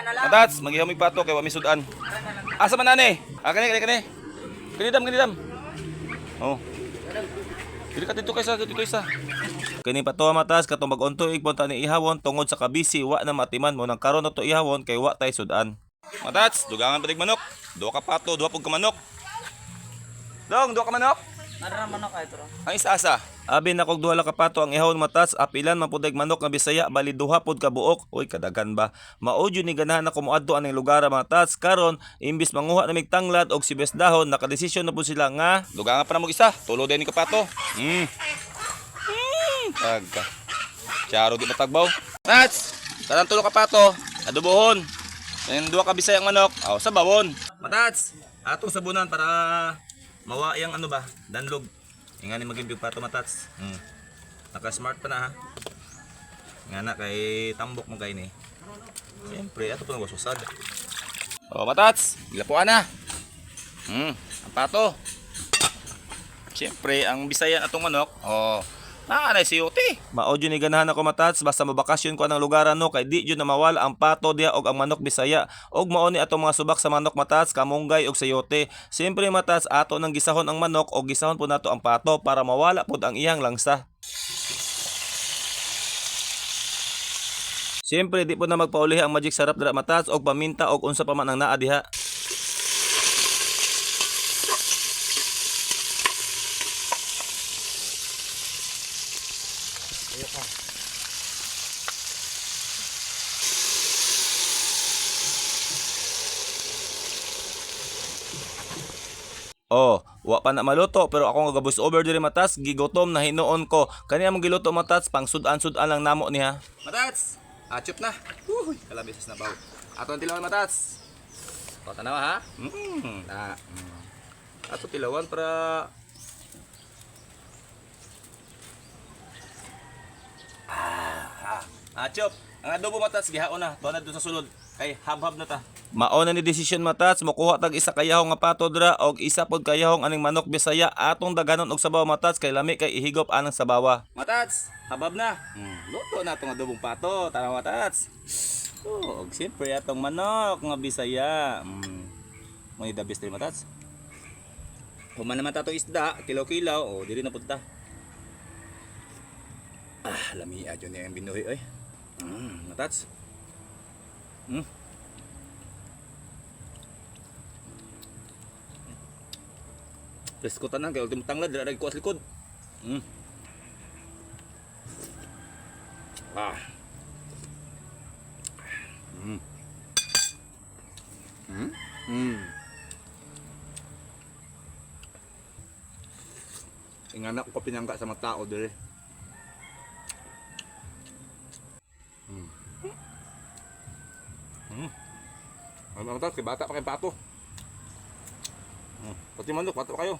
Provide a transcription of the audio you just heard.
Matats, magihom mig pato kay wa mi sudan. Asa man ani? Ah, kani kani kani. Kani dam, kani dam. Oh. Dili ka dito kaysa, dito kaysa. Kini pato matas katong bag-on tuig punta ni ihawon tungod sa kabisi wa na matiman mo nang karon na to ihawon kay wa tay sudan. Matats, dugangan pa manok. Duha ka pato, duha pud ka manok. Dong, duha ka manok. Nara manok ay tro. Ang isa asa. Abi na kog duha lang ka pato ang ihawon matats, apilan man pud manok nga Bisaya, bali duha pud ka buok. Uy, kadagan ba? Mao jud ni ganahan ako moadto aning lugar matats karon imbis manguha na mig tanglad og sibes dahon, nakadesisyon na pud sila nga dugangan pa na mo isa. Tulo din ni ka pato. Tagka. Charo di matagbaw. Tats, tanang tulo ka pato, adobohon. Ang duha ka Bisayang manok, aw sa bawon. Matats, atong sabunan para mawa yang ano ba, danlog. Nga ni maging pato matats. Naka-smart pa na ha. Nga na kay tambok mo kay ni. Siyempre, ato pa nagwasusad. Oh, matats, gilapuan na. Ang pato. Siyempre, ang Bisayan atong manok, oh, naa na si Uti. Mao jud ni ganahan ako matats basta mabakasyon ko anang lugar ano kay di jud na mawala ang pato diha og ang manok Bisaya. Og mao ni atong mga subak sa manok matats, kamunggay og sayote. Siyempre matats ato nang gisahon ang manok og gisahon pud nato ang pato para mawala pud ang iyang langsa. Siyempre di po na magpauli ang magic sarap dira matats og paminta og unsa pa man ang naa diha. Oh, wa pa na maluto pero ako nga gabus over diri matas, gigutom na hinuon ko. Kani among giluto matats, pang sudan-sudan lang namo niya. Matats, achop na. Uy, kalabi sa nabaw. Ato ang tilawan matats. O tanawa ha. Na. Ato tilawan para Achop. Ang adobo matats gihaon na. Tuwa na dun sa sulod. Kay habhab na ta. Mao na ni desisyon matats, mokuha tag isa kayahong nga pato dra og isa pod kayahong aning manok Bisaya atong daganon og sabaw matats kay lami kay ihigop anang sabawa. Matats, habab na. Luto na atong adobong pato. Tara matats. Oh, og siyempre atong manok nga Bisaya. Mo ni the best diri matats. Human naman ta atong isda, kilaw-kilaw, oh diri na punta. Ah, lami adyo ni ang binuhi oy. Matats. Presko tanan kay ultimo tanglad dira ko sa likod. Ah. Ingana ko pa pinangga sa mga tao dire. Ano matats kay bata pa kay pato. Pati manok bata pa kayo.